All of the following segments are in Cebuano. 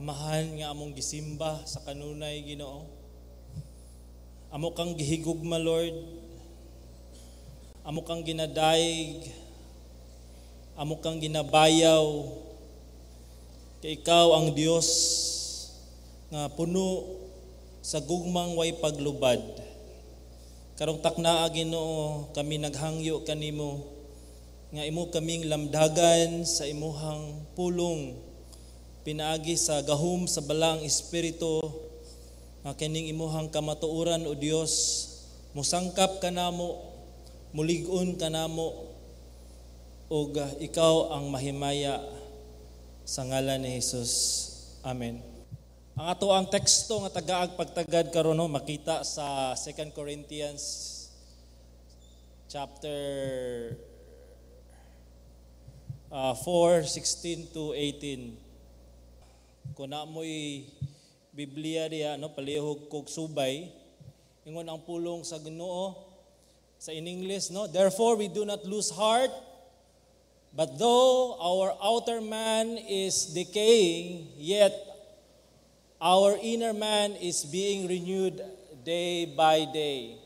Amahan nga among gisimba sa kanunay, Ginoo. Amo kang gihigugma, Lord. Amo kang ginadayeg. Amo kang ginabayaw. Kay ikaw ang Dios nga puno sa gugmang way paglubad. Karong taknaa, Ginoo, kami naghangyo kanimo nga imo kaming lamdagan sa imuhang pulong pinaagi sa gahom sa Balaang Espiritu, nga kining imuhang kamatuoran, O Dios, musangkap kanamo, mulig-on kanamo, ug ikaw ang mahimaya, sa ngalan ni Jesus. Amen. Ang ato ang teksto nga tagaag pagtagad karon, no, makita sa 2 Corinthians chapter 4, 16 to 18. Kung naa mo'y Biblia diya, no, palihog kog subay. Ingon ang pulong sa Ginoo sa in English, no? "Therefore we do not lose heart, but though our outer man is decaying, yet our inner man is being renewed day by day.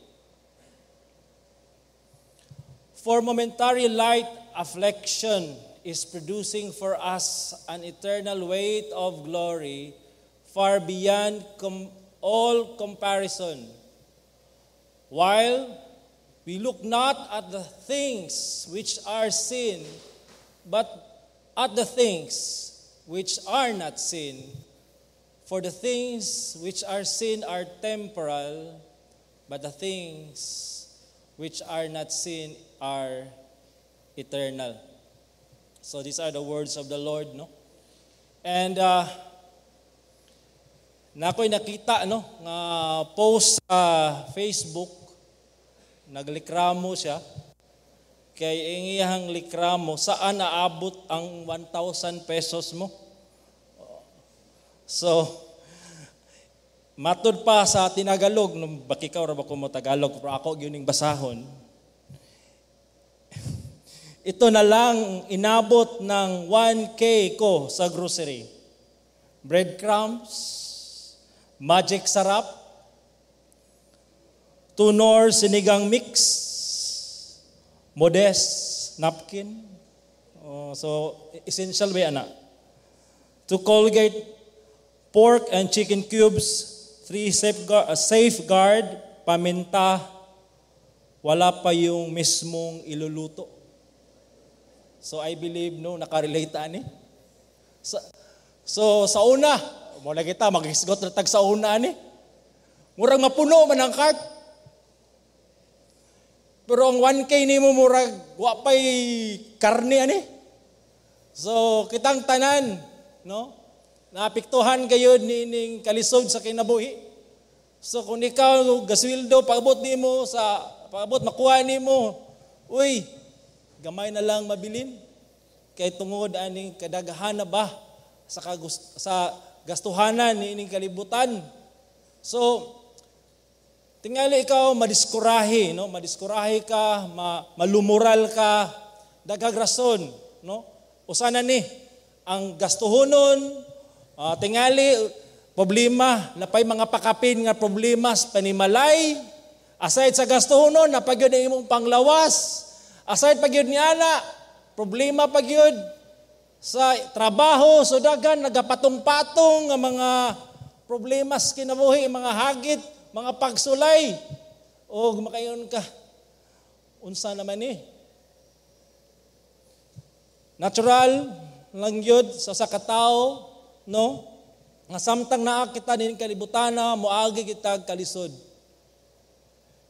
For momentary light affliction is producing for us an eternal weight of glory far beyond all comparison. While we look not at the things which are seen, but at the things which are not seen. For the things which are seen are temporal, but the things which are not seen are eternal." So these are the words of the Lord, no? And nakoy nakita, no, nga post sa Facebook, naglikramo siya kay iyang likramo, "Saan naabot ang 1,000 pesos mo?" So matud pa sa tinagalog, no, bakikaw ra ba ko mo Tagalog, pero ako gyud ning basahon. "Ito na lang inabot ng 1K ko sa grocery. Breadcrumbs, Magic Sarap, Knorr sinigang mix, Modess napkin." Oh, so essential ba ana? "Two Colgate pork and chicken cubes, three Safeguard, paminta, wala pa yung mismong iluluto." So I believe, no, nakarelate ani. So sa una, mo na kita maghisgot na tag sa una ani. Murag mapuno man ang cart. Pero ang 1K nimo, murag wa pay karne ani. So kitang tanan, no, naapektuhan gayud niining kalisod sa kinabuhi. So kung ikaw gasweldo, paabot nimo sa paabot makuha nimo, uy, gamay na lang mabilin kay tungod aning kadaghan na ba sa gastuhanan niining kalibutan. So tingali ikaw madiskurahe, no? Madiskurahe ka, malumural ka, daghag rason, no? Usa na ni ang gastuhonon, tingali problema, napay mga pakapin nga problema sa panimalay. Aside sa gastuhonon, naa pa gyud ang imong panglawas. Aside pa gyud ni ana, problema pa gyud sa trabaho, so daghan nagapatong-patong nga mga problema sa kinabuhi, mga hagit, mga pagsulay. O makaingon ka, "Unsa naman ni?" Natural lang yun sa katao, no? Nga samtang naa kita nining kalibutana, moagi kita kalisod.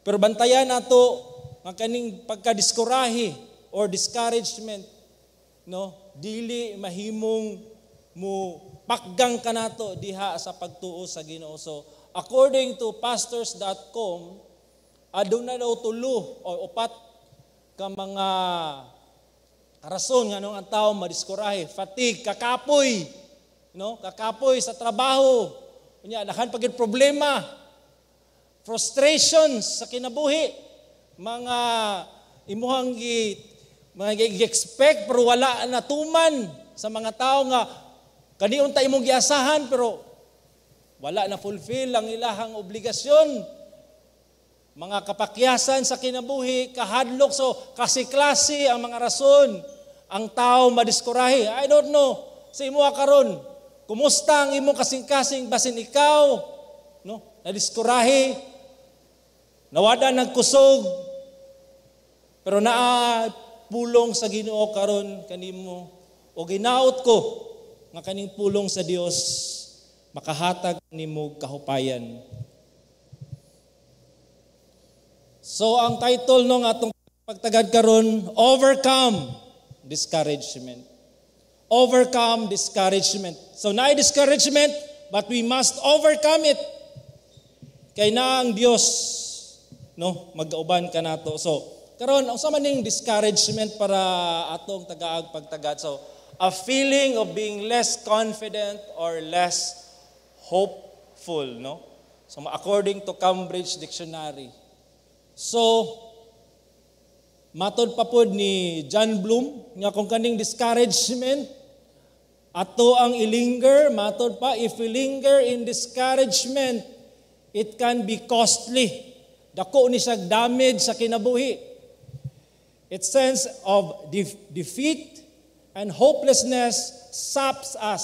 Pero bantayan nato nga kaning pagkadiskurahi or discouragement, no, dili mahimong mo pakgang kanato diha sa pagtuo sa Ginoo. So, according to pastors.com, aduna daw tulo o upat ka mga rason nga ang tao madiskurahe. Fatigue, kakapoy, no? Kakapoy sa trabaho. Unya, daghan pa gyud problema. Frustrations sa kinabuhi. Mga imuhang gi mga gi-expect pero wala natuman sa mga tao nga Kani unta imong giasahan, pero wala na fulfill ang ilahang obligasyon. Mga kapakyasan sa kinabuhi, kahadlok, so kasi-klase ang mga rason ang tao madiskurahe. I don't know sa imo karon, kumusta ang imong kasing-kasing, basin ikaw, no, nadiskurahe, nawada ng kusog, pero naa pulong sa Ginoo karon kanimo, o ginaot ko nga kaning pulong sa Dios makahatag nimo kahupayan. So ang title nung atong pagtagad karon, "Overcome Discouragement." Overcome discouragement. So naay discouragement, but we must overcome it. Kay na ang Dios, no, magauban kanato. So karon, unsa man ning discouragement para atong tagaag pagtagad? So a feeling of being less confident or less hopeful, no? So according to Cambridge Dictionary. So matod pa pod ni John Bloom nga kung kaning discouragement ato ang ilinger, matod pa, if we linger in discouragement, it can be costly. Dako ni siya damage sa kinabuhi. Its sense of defeat and hopelessness saps us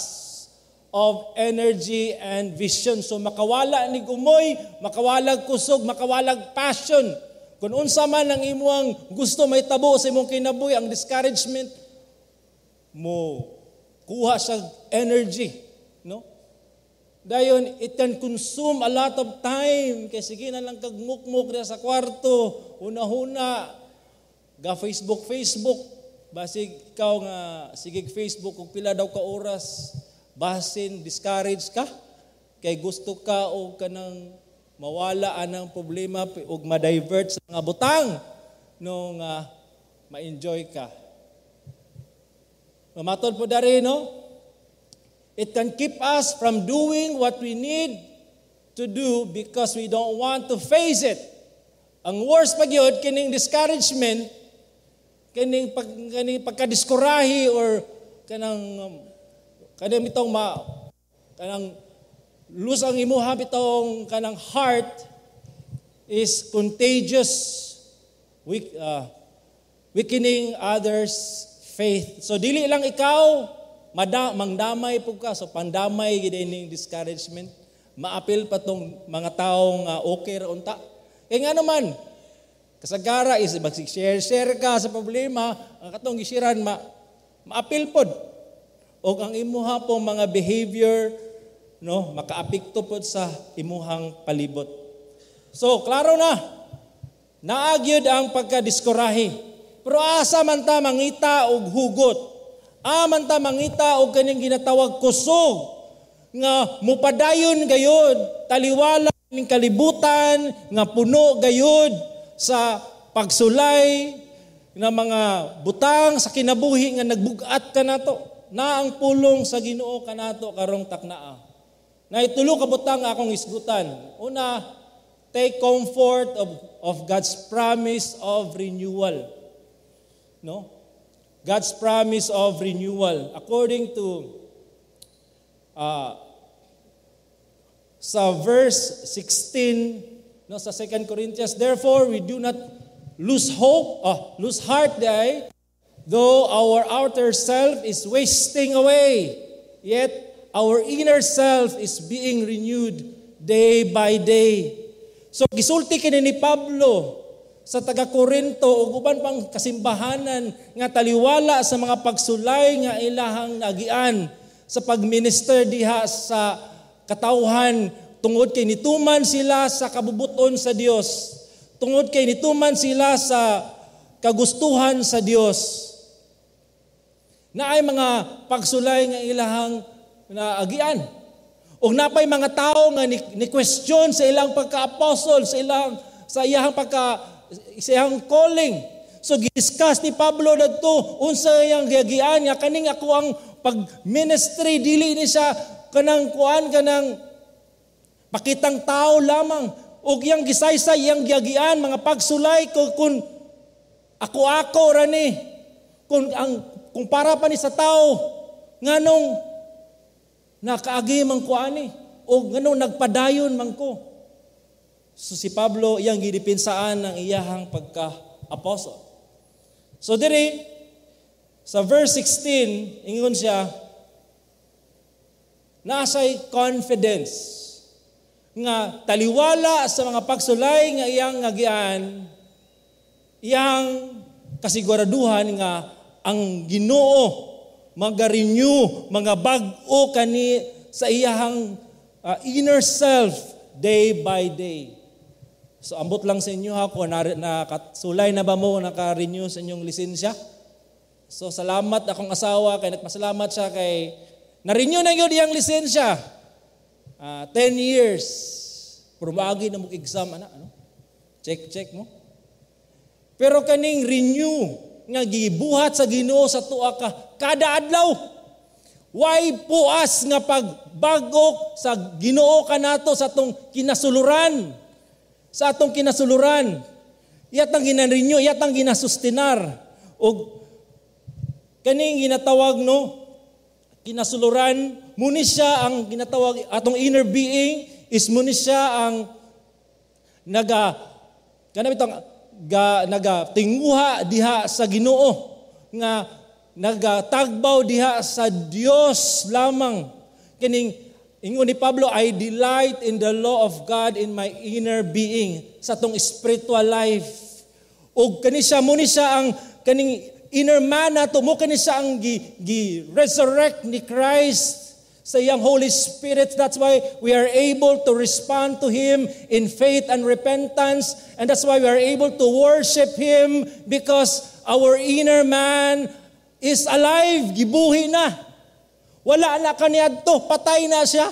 of energy and vision. So makawala ni gumoy, makawalag kusog, makawalag passion. Kung unsa man ang imuang gusto may tabo sa imong kinabuhi, ang discouragement mo kuha sa energy, no? Dayon, it can consume a lot of time kay sige na lang kag mukmuk sa kwarto, huna-huna, ga Facebook Facebook, basig ikaw nga sige Facebook og pila daw ka oras, basin discourage ka kay gusto ka og kanang mawala anang problema ug ma-divert sa mga butang no nga ma-enjoy ka. Matod po dari, no? It can keep us from doing what we need to do because we don't want to face it. Ang worst pa gyud kining discouragement, kaning pagkadiskurahi or kanang itong ma kanang lose ang imuha bitong kanang heart is contagious, weakening others' faith. So dili lang ikaw mangdamay pud ka, so pandamay gid ning discouragement. Maapil pa tong mga taong okay ra unta. Kay nga naman kasagara is mag-share share ka sa problema, ang katong gisiran maapil pod. Og ang imuha po mga behavior, no, makaapekto pod sa imuhang palibot. So klaro na. Naagyod ang pagkadiskurahi. Pero asa man ta mangita og hugot? Aman ta mangita og kaning ginatawag kusog nga mupadayon gayod taliwala ning kalibutan nga puno gayod sa pagsulay nga mga butang sa kinabuhi nga nagbugat kanato? Na ang pulong sa Ginoo kanato karong taknaa. Na itulo ka butang akong isgutan. Una, take comfort of God's promise of renewal. No? God's promise of renewal. According to sa verse 16, no, sa 2 Corinthians, "Therefore we do not lose hope, lose heart day, though our outer self is wasting away, yet our inner self is being renewed day by day." So gisulti kini ni Pablo sa taga Korinto ug uban pang kasimbahanan nga taliwala sa mga pagsulay nga ilahang nagian sa pagminister diha sa katawhan tungod kay nituman sila sa kabubuton sa Dios, tungod kay nituman sila sa kagustuhan sa Dios, na ay mga pagsulay nga ilahang naagian. Ug napay mga tao nga ni question sa ilang pagka-apostle, sa iyang pagka sa iyang calling. So gidiscuss ni Pablo dadto unsa iyang giagian nga kaning ako ang pag-ministry, dili ni siya kanang kuan, kanang pakitang tao lamang, ug iyang gisaysay iyang giagian mga pagsulay kung ako-ako ra ni, kung para pa ni sa tao, nganong Nakaagi man ko ani o ngano nagpadayon man ko. So si Pablo, iyang gidepinsaan ang iyahang pagka-apostle. So diri sa verse 16, ingon siya, nasay confidence nga taliwala sa mga pagsulay nga iyang ngagian, iyang kasiguraduhan nga ang Ginoo maga-renew, mga bag-o kani sa iyahang inner self day by day. So ambot lang sa inyo ha, kung nakasulay na ba mo, naka-renew sa inyong lisensya? So salamat akong asawa kay nagpasalamat siya kay na-renew na gyud iyang lisensya. 10 years. Pero maagi na mo exam ana, ano? Check check mo. Pero kaning renew nga gibuhat sa Ginoo sa tuwa ka kada adlaw. Way puas nga pagbag-o sa Ginoo kanato sa atong kinasuluran? Sa atong kinasuluran. Iyatang gina-renew, iyatang ginasustinar. Og kaning ginatawag, no, kinasuluran, muni siya ang ginatawag atong inner being is muni siya ang naga kana bitong ga, naga tinguha diha sa Ginoo, nga nagatagbaw diha sa Dios lamang. Kining ingon ni Pablo, "I delight in the law of God in my inner being," sa atong spiritual life. Ug kani siya, mo ni siya ang kaning inner man nato, mo kani siya ang gi resurrect ni Christ sa iyang Holy Spirit. That's why we are able to respond to Him in faith and repentance. And that's why we are able to worship Him, because our inner man is alive. Gibuhi na. Wala na kaniadto, patay na siya.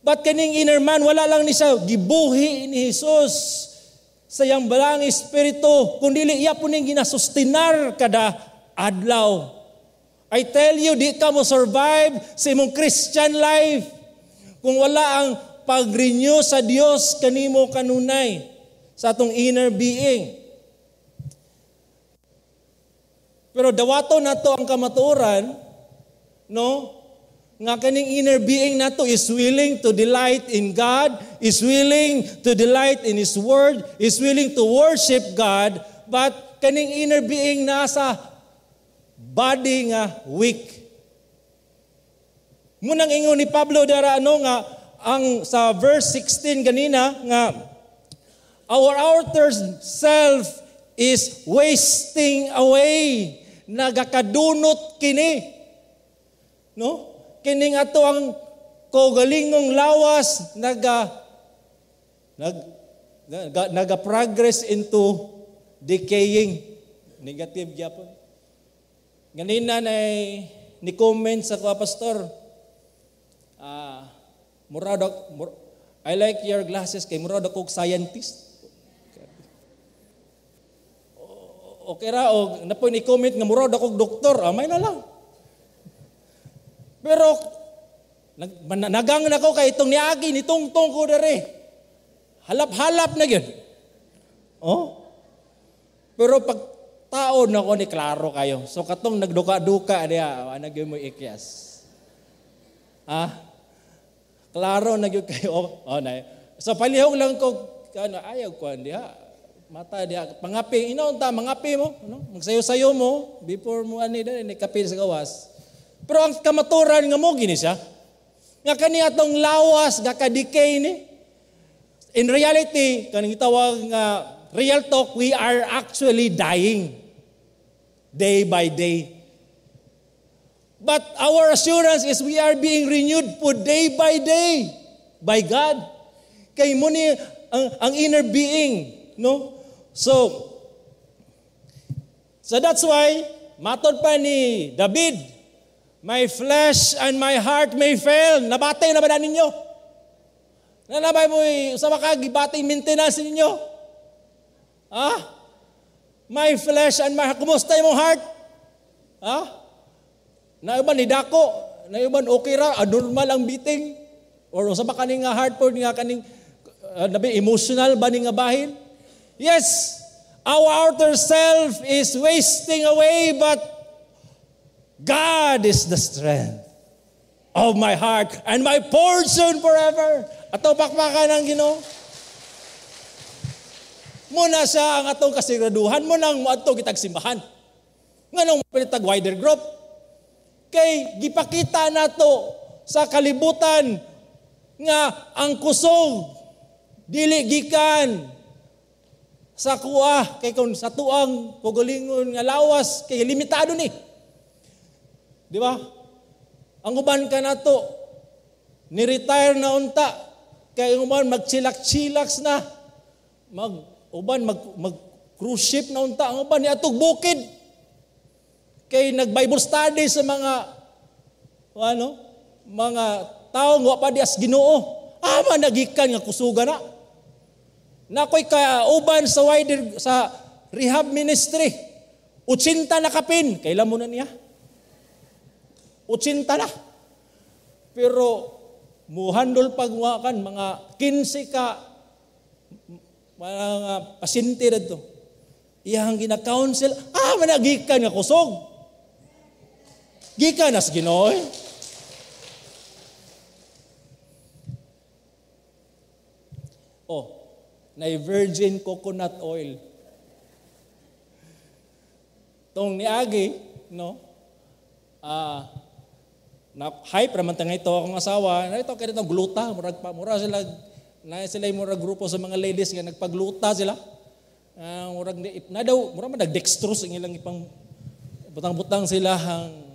But kaning inner man, wala lang ni siya gibuhi ni Jesus sa iyang Balaang Espiritu, kundi iya po ning ginasustinar kada adlaw. I tell you, di ka mo survive sa imong Christian life kung wala ang pag-renew sa Dios kanimo kanunay sa atong inner being. Pero dawato nato ang kamatuoran, no? Nga kaning inner being nato is willing to delight in God, is willing to delight in His Word, is willing to worship God, but kaning inner being nasa body nga weak. Munang ingon ni Pablo dara, ano, nga ang sa verse 16 ganina nga our outer self is wasting away, nagakadunot kini, no? Kining ato ang kaugalingong lawas naga progress into decaying, negative gyapon. Ganina na ni comment sa kuha, "Pastor, mura mur, I like your glasses kay mura kog scientist." Okay ra, og napoy ni comment nga mura kog doktor, amay na lang. Pero nagang na ko kay itong niagi nitungtong ko dere. Halap-halap na gyud. Oh. Pero pag taon na ko ni klaro kayo. So katong nagduka-duka diya, ana gyud mo ikyas. Ah. Klaro na gyud kayo. Oh, na. So palihog lang ko ano, ayaw ko diha. Mata diha pangapi inaon ta mangapi mo, no? Magsayo-sayo mo before mo ani dali ni kape sa gawas. Pero ang kamaturan nga mo gini siya. Nga kani atong lawas gaka-decay ni. In reality, kaning tawag nga real talk, we are actually dying day by day. But our assurance is we are being renewed po day by day by God. Kay mo ni ang inner being, no? So that's why matod pa ni David, "My flesh and my heart may fail." Nabati na ba na ninyo? Nanabay mo, sa ka gibati maintenance ninyo? Ah? My flesh and my heart. Kumusta imong heart? Ah? Naiban ni dako, naiban okay ra, abnormal ang beating. Or usa ba kaning nga heart po nga kaning nabi emotional ba ni nga bahin? Yes, our outer self is wasting away, but God is the strength. of my heart and my portion forever. Ato pakpakan ang Ginoo. Muna siya ang atong kasiguraduhan mo nang moadto kitag simbahan. Nganong mapilitag wider group? Kay gipakita nato sa kalibutan nga ang kusog dili gikan sa kuha, kay kung sa tuang kaugalingon nga lawas kay limitado ni. Di ba? Ang uban ka nato ni-retire na unta, kay ang uban magchilak-chilaks na, mag uban mag, mag cruise ship na unta, ang uban niadtog bukid kay nag Bible study sa mga ano, mga tao nga pa di as Ginoo. Ama nagikan nga kusuga na. Nakoy kauban sa wider sa rehab ministry. 80 na kapin, kailan mo na niya? 80 na. Pero muhandol pagwakan mga 15 ka mga pasyente didto. Iyang gina-counsel, managikan nga kusog. Gikan as Ginoo. Oh, na virgin coconut oil. Tong niagi, no? Na hype raman ta ito akong asawa, na ito kay itong gluta, murag pa mura sila na sila murag grupo sa mga ladies nga nagpagluta sila. Murag na daw, murag man nagdextrose ang ilang ipang butang-butang sila ang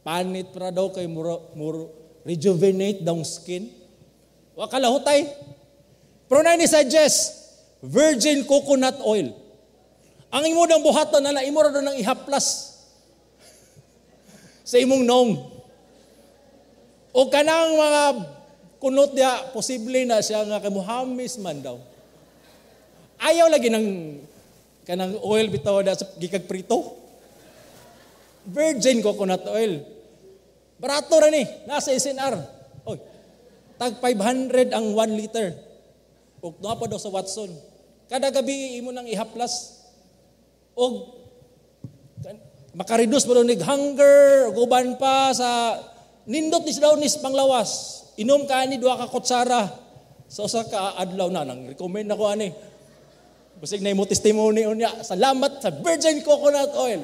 panit para daw kay mura, mura rejuvenate daw skin. Wa kalahutay. Pero na ni suggest virgin coconut oil. Ang imo dang buhaton na imo ra nang ihaplas sa imong nong. O kanang mga kunot diya, posible na siya nga kay muhamis man daw. Ayaw lagi ng kanang oil bitaw da sa gikag prito. Virgin coconut oil. Barato ra ni, nasa SNR. Oy, tag 500 ang 1 liter. Og naa pa daw sa Watson. Kada gabi imo nang ihaplas. Og makareduce mo daw nig hunger, ug uban pa sa nindot ni daw ni panglawas. Inom ka ani duha ka kutsara sa usa ka adlaw na nang recommend nako ani. Basig na imo testimony unya. Salamat sa virgin coconut oil.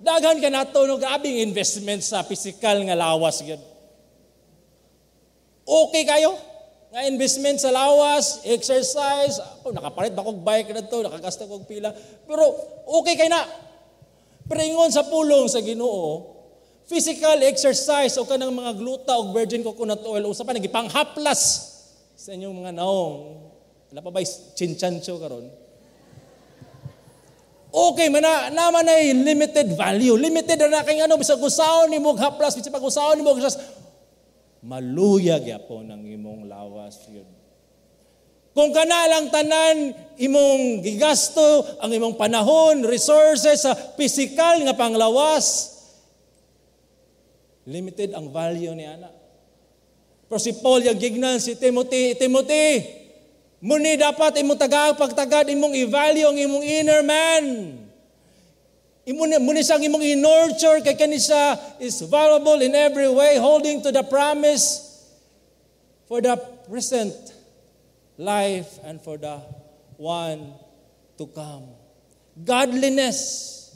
Daghan ka nato no, grabing investment sa physical nga lawas gyud. Okay kayo nga investment sa lawas, exercise, ako nakapalit ba kog bike na to, nakagasta kog pila, pero okay kay na. Pero ingon sa pulong sa Ginoo, physical exercise o kanang mga gluta og virgin coconut oil usa pa nagipanghaplas sa inyong mga naong. Wala pa ba'y chinchancho karon? Okay, man na naman ay limited value. Limited na kay ano bisag usaon nimo haplas, bisag usaon nimo exercise, maluya gyapon ang imong lawas yun. Kung kana lang tanan imong gigasto, ang imong panahon, resources sa physical nga panglawas, limited ang value ni ana. Pero si Paul yung gignan si Timothy, Timothy, muni dapat imong tagag pagtagad imong i-value ang imong inner man. Muni siyang imong i-nurture kay kani siya is valuable in every way, holding to the promise for the present life and for the one to come. Godliness.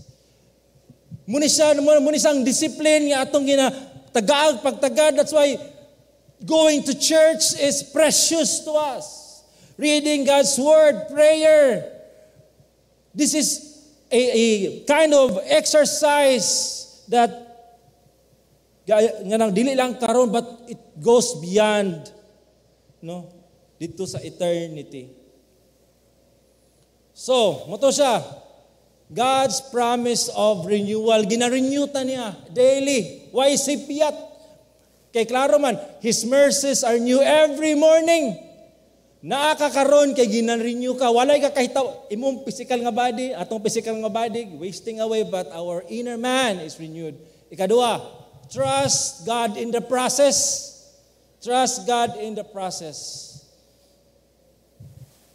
Muni siya, muni siyang discipline nga atong ginatagaag pagtagad. That's why going to church is precious to us. Reading God's Word, prayer. This is a kind of exercise that nga nang dili lang karon, but it goes beyond, no, dito sa eternity. So, moto siya, God's promise of renewal, gina-renew ta niya daily. Why sipyat? Kay klaro man, His mercies are new every morning. Naa ka karon kay gina-renew ka, walay ka kahitaw imong physical nga body, atong physical nga body wasting away, but our inner man is renewed. Ikaduha, trust God in the process. Trust God in the process.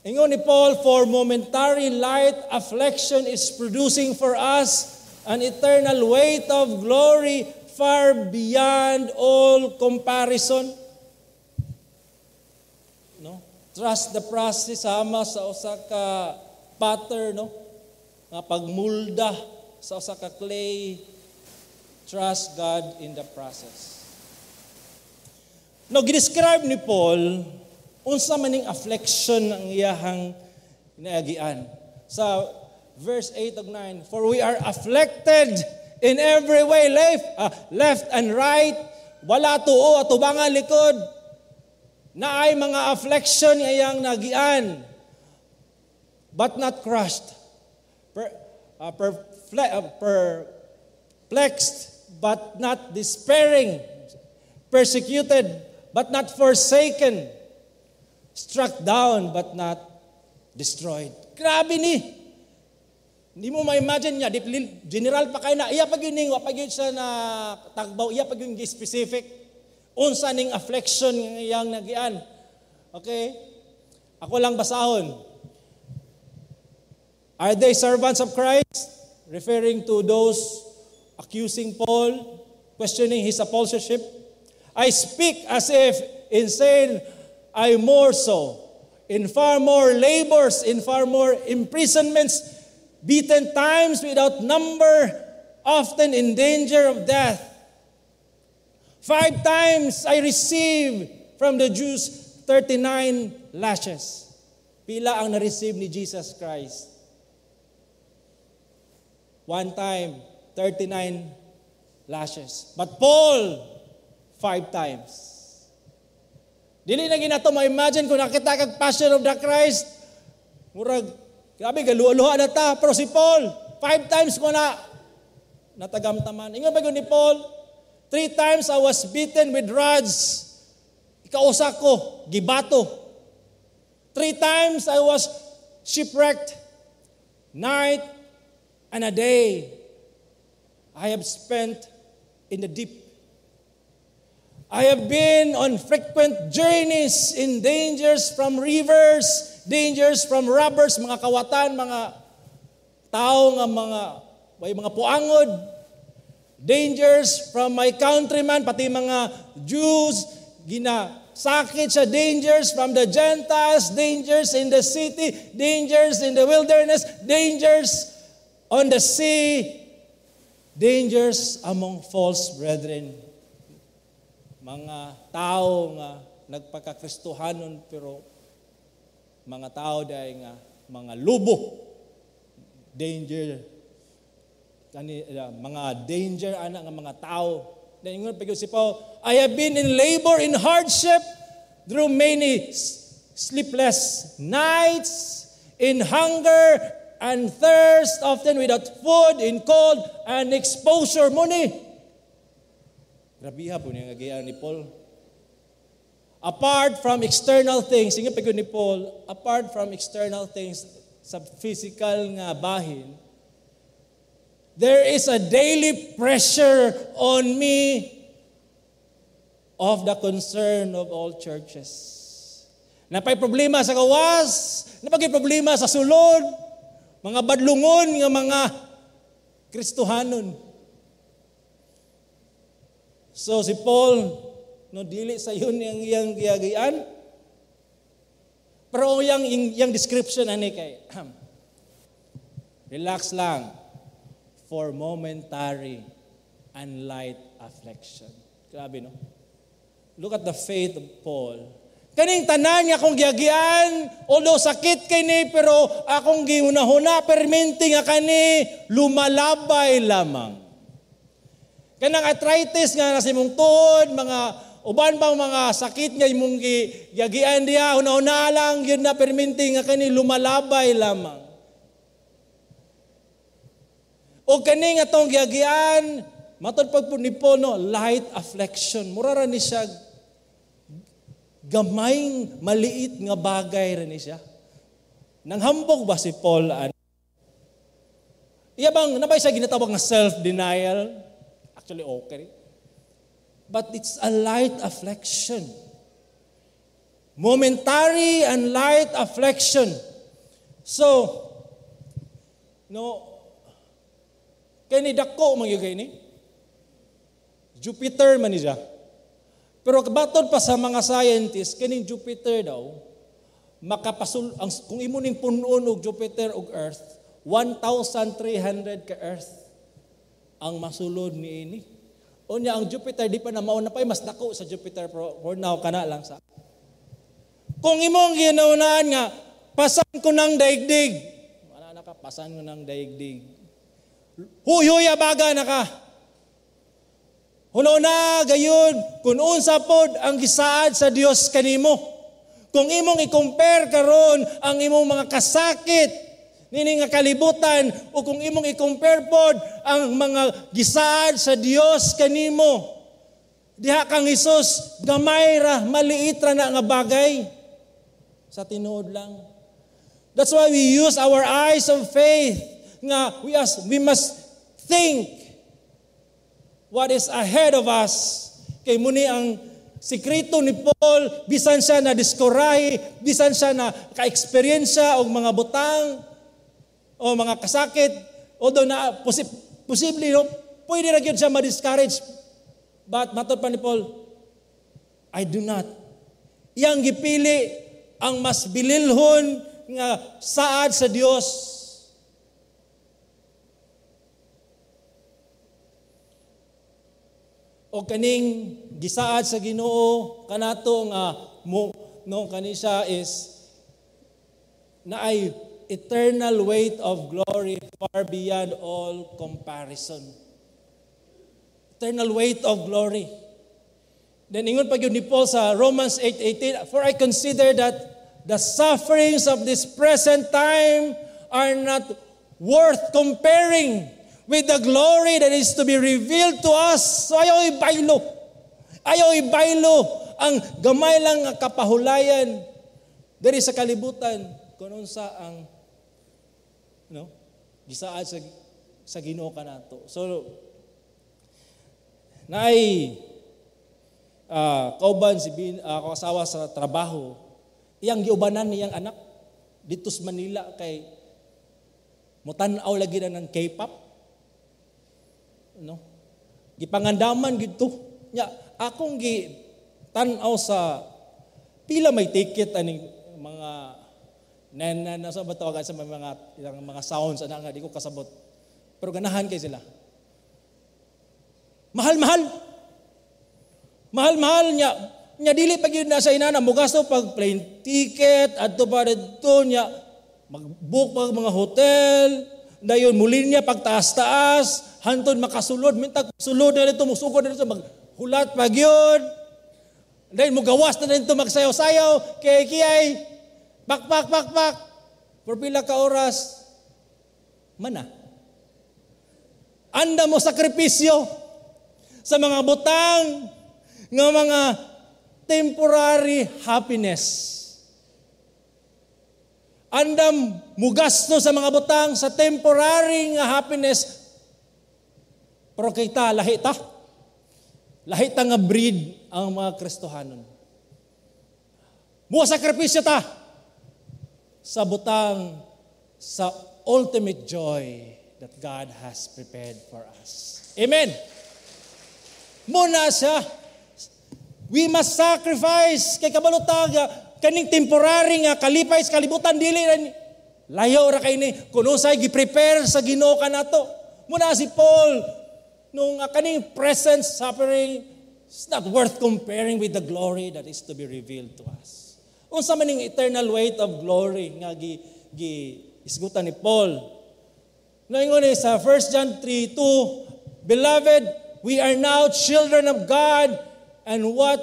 Ingon ni Paul, "For momentary light affliction is producing for us an eternal weight of glory far beyond all comparison." No? Trust the process sama sa usa ka potter, no? Nga pagmulda sa usa ka clay, trust God in the process. No, gidescribe ni Paul unsa maning affliction ang iyahang naagian. Sa verse 8 ug 9, "For we are afflicted in every way, left and right, wala tuo atubangan likod." Naay mga affliction nga iyang nagian, "but not crushed. Perplexed, but not despairing. Persecuted, but not forsaken. Struck down, but not destroyed." Grabe ni. Hindi mo ma-imagine niya, general pa kayo na, iya pag yun, wa pa siya na tagbaw, iya pag yung specific. Unsa ning affliction nga iyang nagian. Okay? Ako lang basahon. "Are they servants of Christ?" Referring to those accusing Paul, questioning his apostleship. "I speak as if insane, I more so. In far more labors, in far more imprisonments, beaten times without number, often in danger of death. Five times I received from the Jews 39 lashes." Pila ang na-receive ni Jesus Christ? One time, 39 lashes. But Paul, five times. Dili na ginato ma-imagine kung nakita kag Passion of the Christ. Murag, grabe, galuha-luha na ta. Pero si Paul, five times ko na natagamtaman. Ingon ba ni Paul? "Three times I was beaten with rods. Ikausa ko, gibato. Three times I was shipwrecked. Night and a day I have spent in the deep. I have been on frequent journeys in dangers from rivers, dangers from robbers," mga kawatan, mga tao nga mga may mga puangod, "dangers from my countrymen," pati mga Jews, gina sakit siya, "dangers from the Gentiles, dangers in the city, dangers in the wilderness, dangers on the sea, dangers among false brethren." Mga tao nga nagpakakristohanon pero mga tao dahil nga mga lubo. Danger kani mga danger ana nga mga tao. Then ingon pa si Paul, "I have been in labor, in hardship, through many sleepless nights, in hunger and thirst, often without food, in cold and exposure." Mao ni. Grabiha po niya nga ni Paul. "Apart from external things," ingon pa ni Paul, "apart from external things," sa physical nga bahin, "there is a daily pressure on me of the concern of all churches." Napay problema sa gawas, napay problema sa sulod, mga badlungon nga mga Kristohanon. So si Paul, no, dili sa yun yung iyang giyagian. Pero yung description ani kay relax lang, "for momentary and light affliction." Grabe, no? Look at the faith of Paul. Kaning tanan nga akong giyagian, although sakit kini, pero akong gihuna-huna, perminti nga kani lumalabay lamang. Kanang arthritis nga nasa imong tuhod, mga uban bang mga sakit nga imong giyagian diha, huna-huna lang yun na perminti nga kani lumalabay lamang. O kani nga tong giyagian, matod pag ni Paul, no, light affliction. Mura ra ni siya gamay, maliit nga bagay ra ni siya. Nanghambog ba si Paul an? Iya bang nabay siya ginatawag nga self-denial? Actually, okay. But it's a light affliction. Momentary and light affliction. So, no, kani dako man gyud ni. Jupiter man ni siya. Pero batod pa sa mga scientists, kining Jupiter daw, makapasul ang kung imo ning punon og Jupiter og Earth, 1,300 ka Earth ang masulod niini. Unya ang Jupiter di pa na mauna pa, mas dako sa Jupiter, pero for now kana lang sa. Kung imong ginaunaan nga pasan ko ng daigdig, wala na ka, pasan ko ng daigdig. Huyhoy baga na ka. Huno na gayon kung unsa pod ang gisaad sa Dios kanimo. Kung imong i-compare karon ang imong mga kasakit nini nga kalibutan o kung imong i-compare pod ang mga gisaad sa Dios kanimo, diha kang Hesus gamay ra, maliit ra na nga bagay sa tinuod lang. That's why we use our eyes of faith nga we must think what is ahead of us. Kay muni ang sikreto ni Paul, bisan siya na diskurahi, bisan siya na ka-eksperyensya og mga butang o mga kasakit, although na posible, no, pwede ra gyud siya ma-discourage. But matod pa ni Paul, "I do not." Iyang gipili ang mas bililhon nga saad sa Dios. O kaning gisaad sa Ginoo kanato nga mo, no, kani siya is naay eternal weight of glory far beyond all comparison. Eternal weight of glory. Then ingon pa gyud ni Paul sa Romans 8:18, "For I consider that the sufferings of this present time are not worth comparing with the glory that is to be revealed to us." So ayaw ibaylo. Ayaw ibaylo ang gamay lang nga kapahulayan diri sa kalibutan kung unsa ang, no, gisaad sa Ginoo kanato. So naay kauban si bin, ako asawa sa trabaho, iyang giubanan niyang anak dito sa Manila kay mutan-aw lagi na ng K-pop. No? Gipangandaman gidto. Nya akong gi tan-aw sa pila may ticket aning mga nen na sa batawagan sa mga ilang mga sounds ana nga di ko kasabot. Pero ganahan kay sila. Mahal-mahal. Mahal-mahal niya. Nya dili pa gyud na sa inana mogasto pag plane ticket adto pa didto, nya mag-book pag mga hotel, dayon muli niya pagtaas-taas hantod makasulod, mintag sulod na dito, musugod na dito, maghulat pa gyud. Dayon mugawas na dito, magsayaw-sayaw kay kiyay pak pak pak pak for pila ka oras mana. Anda mo sakripisyo sa mga butang nga mga temporary happiness. Andam mugasto sa mga butang sa temporary nga happiness. Pero kita, lahi ta. Lahi ta nga breed ang mga Kristohanon. Mua sakripisyo ta sa butang sa ultimate joy that God has prepared for us. Amen. Muna siya. We must sacrifice kay kabalo ta kaning temporary nga kalipay sa kalibutan, dili ra ni, layo ra kay ni kun unsay gi-prepare sa Ginoo kanato. Muna si Paul nung kaning present suffering is not worth comparing with the glory that is to be revealed to us. Unsa man ning eternal weight of glory nga gi isgutan ni Paul? Naingon ni sa 1 John 3:2, "Beloved, we are now children of God, and what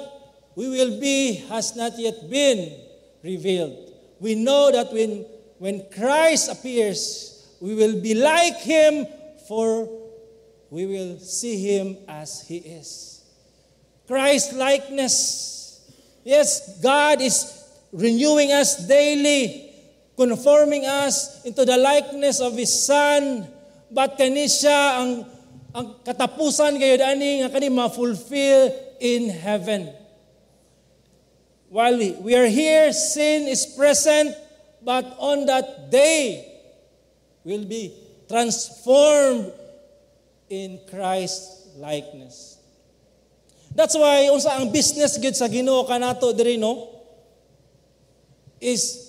we will be has not yet been revealed. We know that when Christ appears, we will be like Him, for we will see Him as He is." Christ likeness. Yes, God is renewing us daily, conforming us into the likeness of His Son. But kani siya ang katapusan kayo ani nga kani ma-fulfill in heaven. While we are here, sin is present, but on that day, we'll be transformed in Christ's likeness. That's why unsa ang business gid sa Ginoo kanato diri, no, is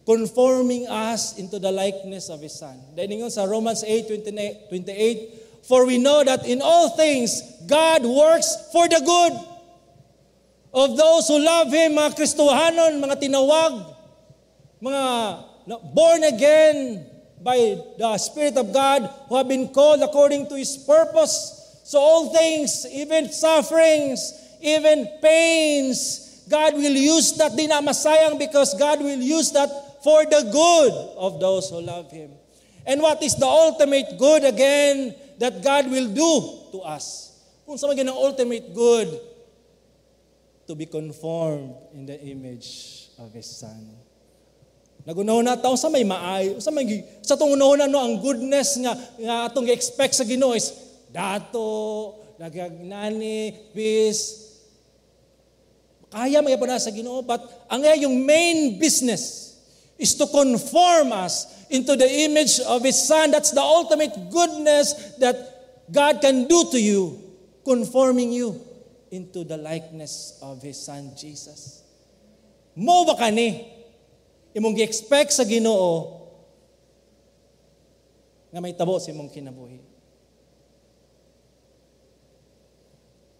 conforming us into the likeness of His Son. Dahil sa Romans 8:28, 28, "For we know that in all things God works for the good of those who love Him," mga Kristohanon, mga tinawag, mga born again by the Spirit of God, who have been called according to His purpose. So all things, even sufferings, even pains, God will use that. Di na masayang because God will use that for the good of those who love Him. And what is the ultimate good again that God will do to us? Kung unsa man ang ultimate good? To be conformed in the image of His Son. Naghuna-huna ta sa may maayo, sa may sa atong hunahuna, no, ang goodness nga atong gi-expect sa Ginoo is dato, nagagnani, peace. Kaya man na sa Ginoo, but ang yung main business is to conform us into the image of His Son. That's the ultimate goodness that God can do to you, conforming you into the likeness of His Son, Jesus. Mao ba kani imong gi-expect sa Ginoo nga mahitabo sa imong kinabuhi?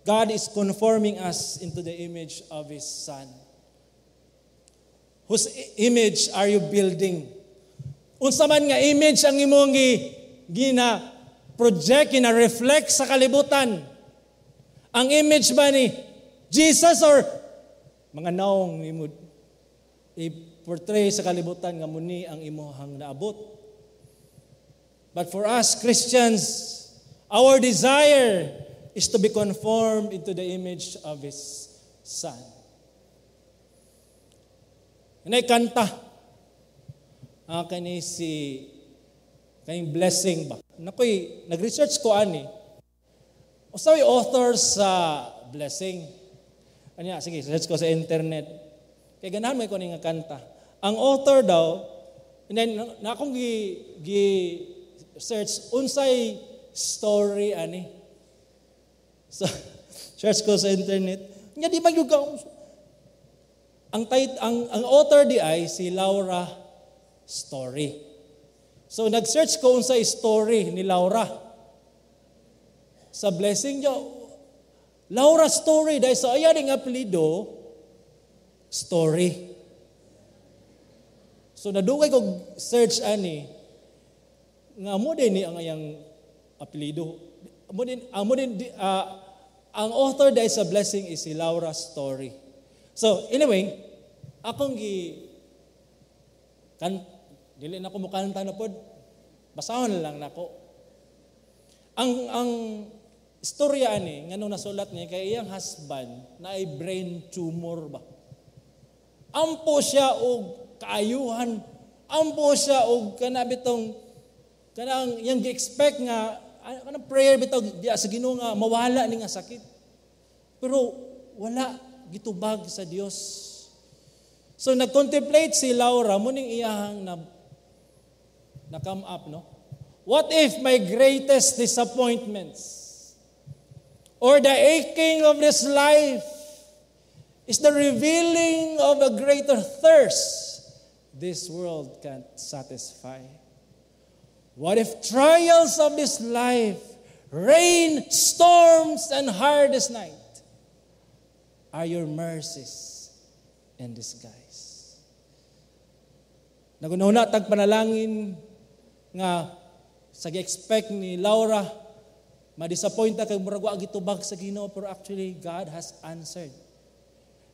God is conforming us into the image of His Son. Whose image are you building? Unsa man nga image ang imong gina project, gina reflect sa kalibutan? Ang image ba ni Jesus or mga naong imo i-portray sa kalibutan nga muni ang imuhang naabot? But for us Christians, our desire is to be conformed into the image of His Son. Inay kanta. Ah, kani si kayong Blessing ba? Nakoy, nag-research ko ani. Unsay author sa Blessing? Anya, sige, search ko sa internet. Kay ganahan mo ko ni nga kanta. Ang author daw, and then na akong gi search unsay story ani. So, search ko sa internet. Nga di ba yung ang tit ang author di ay si Laura Story. So nag-search ko unsay story ni Laura. Sa Blessing niya, Laura Story dahil sa iya ning apelyido Story. So nadugay ko search ani nga mo din ni ang iyang apelyido. Mo din ang author dahil sa Blessing is si Laura Story. So anyway, akong gi kan dili na ko mukanta na pod. Basahon na lang nako. Ang istorya ani nganong nasulat niya kay iyang husband na ay brain tumor ba. Ampo siya og kaayuhan, ampo siya og kana bitong kanang iyang gi-expect nga kanang prayer bitaw diya sa Ginoo nga mawala ni nga sakit. Pero wala gitubag sa Dios. So nag-contemplate si Laura muning iyahang na come up, no? "What if my greatest disappointments or the aching of this life is the revealing of a greater thirst this world can't satisfy? What if trials of this life, rain, storms, and hardest night are your mercies in disguise?" Naghuna-huna tag panalangin nga sa gi-expect ni Laura, ma-disappoint ta kay murag wa gitubag sa Ginoo, pero actually God has answered.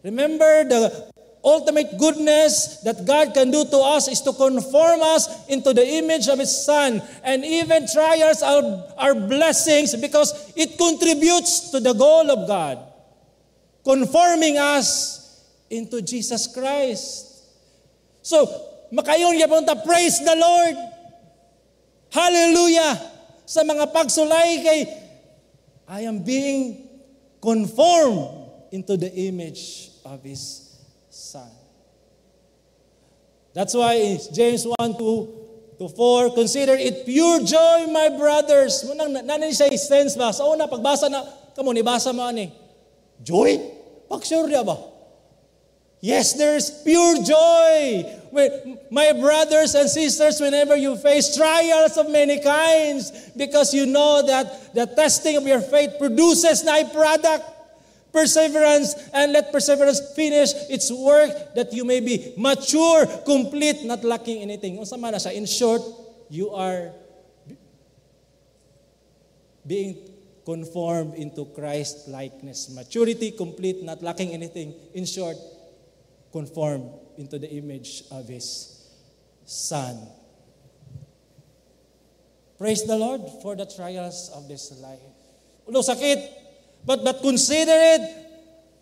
Remember, the ultimate goodness that God can do to us is to conform us into the image of His Son. And even trials are blessings because it contributes to the goal of God, conforming us into Jesus Christ. So, makaingon gyapon ta, "Praise the Lord! Hallelujah!" Sa mga pagsulay kay I am being conformed. into the image of His Son. That's why James 1, 2 to 4, "Consider it pure joy, my brothers." Munang nanin siya sense ba? Sa una, pagbasa na, kamo, nibasa mo ani. Joy? Pag-sure niya ba? Yes, there's pure joy. My brothers and sisters, whenever you face trials of many kinds, because you know that the testing of your faith produces a product, perseverance, and let perseverance finish its work that you may be mature, complete, not lacking anything. Unsa man na siya? In short, you are being conformed into Christ likeness. Maturity, complete, not lacking anything. In short, conformed into the image of His Son. Praise the Lord for the trials of this life. Ulo sakit, but consider it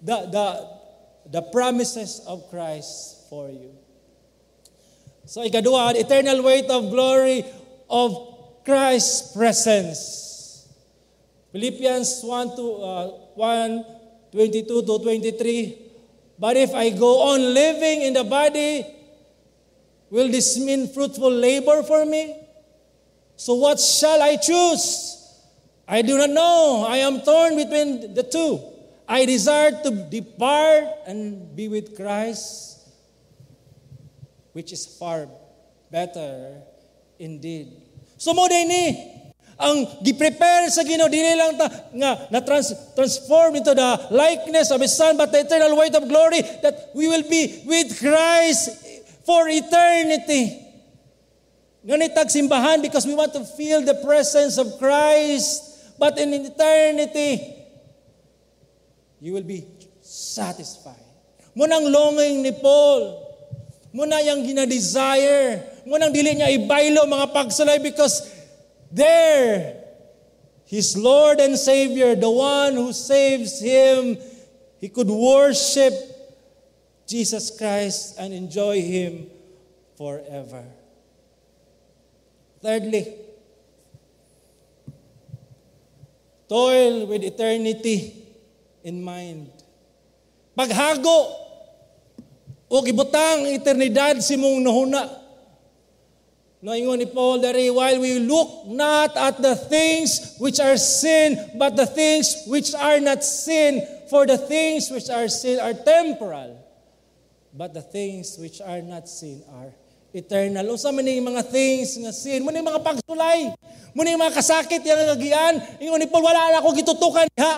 the promises of Christ for you. So ikaduha, eternal weight of glory of Christ's presence. Philippians 1, 22 to 23. "But if I go on living in the body, will this mean fruitful labor for me? So what shall I choose? I do not know. I am torn between the two. I desire to depart and be with Christ, which is far better indeed." So mo ni ang gi-prepare sa Ginoo, dili lang ta nga na transform into the likeness of His Son, but the eternal weight of glory that we will be with Christ for eternity. Nganitag simbahan because we want to feel the presence of Christ, but in eternity you will be satisfied. Munang longing ni Paul. Muna yang gina-desire. Munang dili niya ibaylo mga pagsulay because there, his Lord and Savior, the one who saves him, he could worship Jesus Christ and enjoy Him forever. Thirdly, toil with eternity in mind. Paghago o gibutang ang eternidad sa imong nahuna. No, ingon ni Paul dari, "While we look not at the things which are seen, but the things which are not seen, for the things which are seen are temporal, but the things which are not seen are eternal." Unsa man ning mga things nga seen? Mo mga pagsulay. Mo mga kasakit yang ngagian. Ingon ni Paul, "Wala na ako gitutukan diha.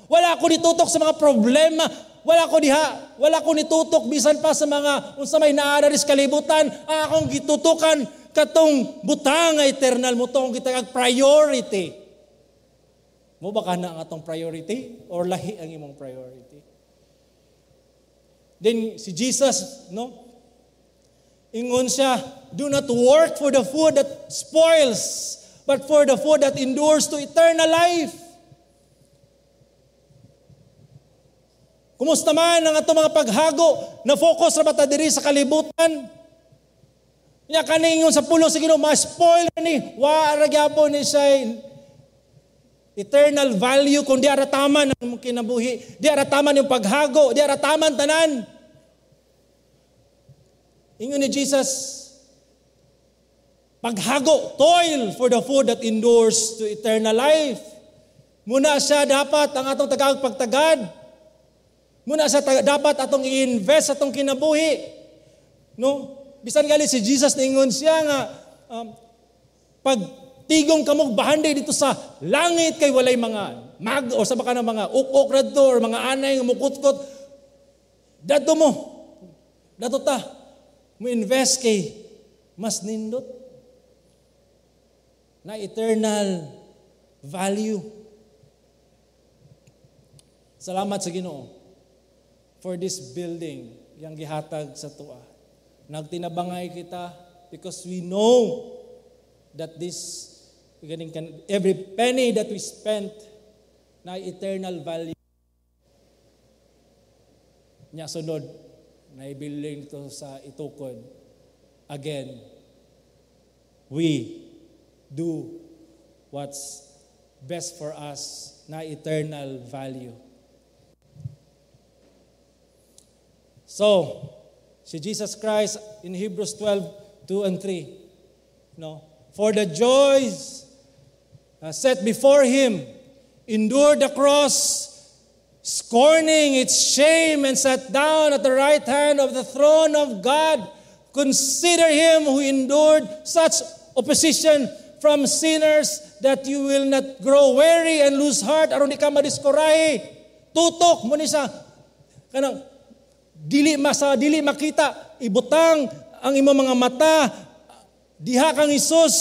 Wala ako nitutok sa mga problema. Wala ko diha. Wala ko nitutok bisan pa sa mga unsa may naa sa kalibutan. Ang akong gitutukan katong butang nga eternal mo to akong gitagag priority." Mo ba kana ang atong priority or lahi ang imong priority? Then si Jesus, no? Ingon siya, "Do not work for the food that spoils, but for the food that endures to eternal life." Kumusta man ang atong mga paghago na focus ra ba ta diri sa kalibutan? Nya kaningon sa pulong sa Ginoo, ma-spoil ni, wa ra gyapon ni siya eternal value kung di ara taman ang imong kinabuhi, di ara taman yung paghago, di ara taman tanan. Ingon ni Jesus, paghago, toil for the food that endures to eternal life. Muna siya dapat ang atong tagag pagtagad. Muna siya dapat atong i-invest atong kinabuhi. No? Bisan gali si Jesus ningon siya nga pag tigong kamog bahandi dito sa langit kay walay mga mag o sa baka ng mga uk-ok radto or mga anay nga mukutkot. Dadto mo. Dadto ta. Mo invest kay mas nindot na eternal value. Salamat sa Ginoo for this building yang gihatag sa tuwa. Nagtinabangay kita because we know that this every penny that we spent na eternal value. Nya sunod na ibilin ito sa itukod. Again, we do what's best for us na eternal value. So, si Jesus Christ in Hebrews 12, 2 and 3. No? For the joys set before Him, endured the cross, scorning its shame, and sat down at the right hand of the throne of God. Consider Him who endured such opposition from sinners, that you will not grow weary and lose heart, aron di ka madiskurahe. Tutok mo ni sa kanang dili masa, dili makita, ibutang ang imong mga mata diha kang Hesus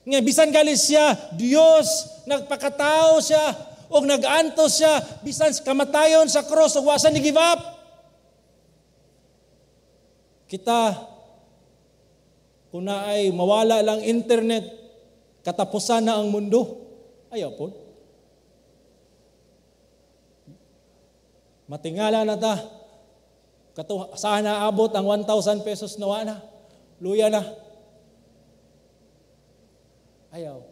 nga bisan gali siya Dios, nagpakatao siya og nag-antos siya bisan kamatayon sa cross ug wa ni give up. Kita, kung naay mawala lang internet, katapusan na ang mundo. Ayaw po. Matingala na ta. Kato, saan naabot ang 1,000 pesos na na? Luya na. Ayaw.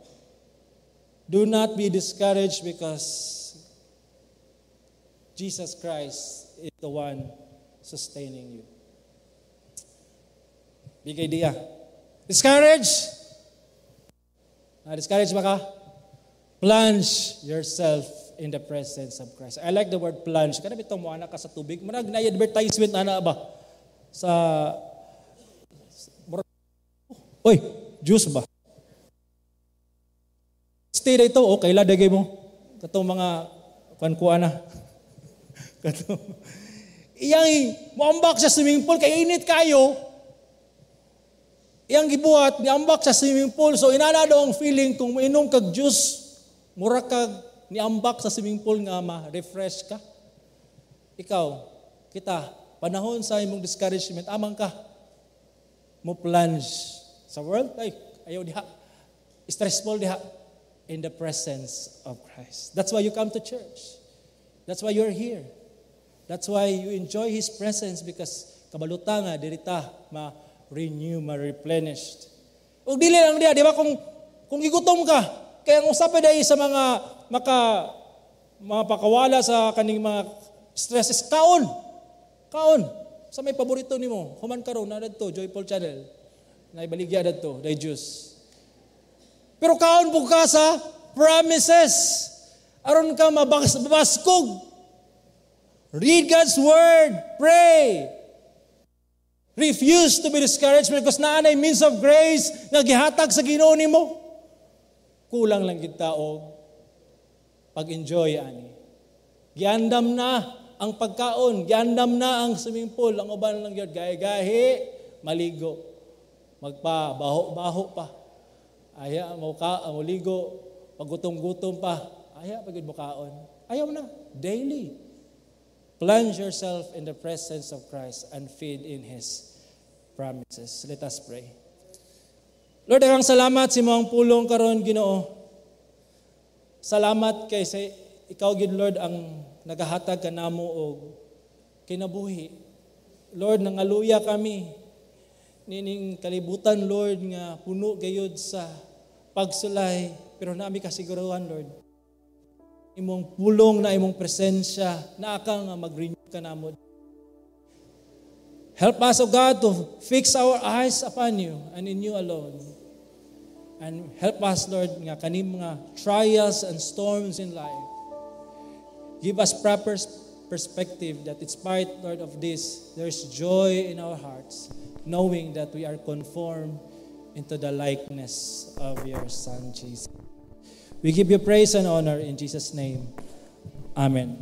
Do not be discouraged because Jesus Christ is the one sustaining you. Big idea. Discouraged? Discouraged ba ka? Plunge yourself in the presence of Christ. I like the word "plunge." Kana bitong mo anak ka sa tubig. Murag na advertisement ana ba? Sa Oy, juice ba? Stay dito, okay la dagay mo. Katong mga kuan na. Katong iyang moambak sa swimming pool kay init kayo. Iyang gibuhat, niambak sa swimming pool. So inana daw ang feeling kung mainom kag juice, mura kag niambak sa swimming pool nga ma-refresh ka. Ikaw, kita, panahon sa imong discouragement, amang ka mo plunge sa world, ay, ayaw diha. Stressful diha. In the presence of Christ. That's why you come to church. That's why you're here. That's why you enjoy His presence, because kabaluta nga dirita ma-renew, ma-replenished. Ug dili lang diha, di ba, kung gigutom ka, kaya ang usapin dahil sa mga maka mapakawala sa kaning mga stress is kaon. Kaon. Sa may paborito nimo, human karon na didto Joyful Channel. Naibaligya didto, day juice. Pero kaon po ka sa promises. Aron ka mabaskog. Read God's word. Pray. Refuse to be discouraged because naa nay means of grace nga gihatag sa Ginoo nimo. Kulang lang kita og pag-enjoy ani. Giandam na ang pagkaon, giandam na ang swimming pool, ang uban lang gyud gahi-gahi maligo. Magpa baho-baho pa. Aya mo ka mo ligo, pagutom-gutom pa. Aya pagid mo kaon. Ayaw na daily. Plunge yourself in the presence of Christ and feed in His promises. Let us pray. Lord, daghang salamat sa imong pulong karon, Ginoo. Salamat kay sa ikaw gid, Lord, ang nagahatag kanamo og kinabuhi. Lord, nangaluya kami nining kalibutan, Lord, nga puno gayud sa pagsulay, pero nami kasiguruhan, Lord. Imong pulong na imong presensya naa ka nga mag-renew kanamo. Help us, O God, to fix our eyes upon you and in you alone. And help us, Lord, nga kaning mga trials and storms in life. Give us proper perspective that in spite, Lord, of this, there's joy in our hearts, knowing that we are conformed into the likeness of your Son, Jesus. We give you praise and honor in Jesus' name. Amen.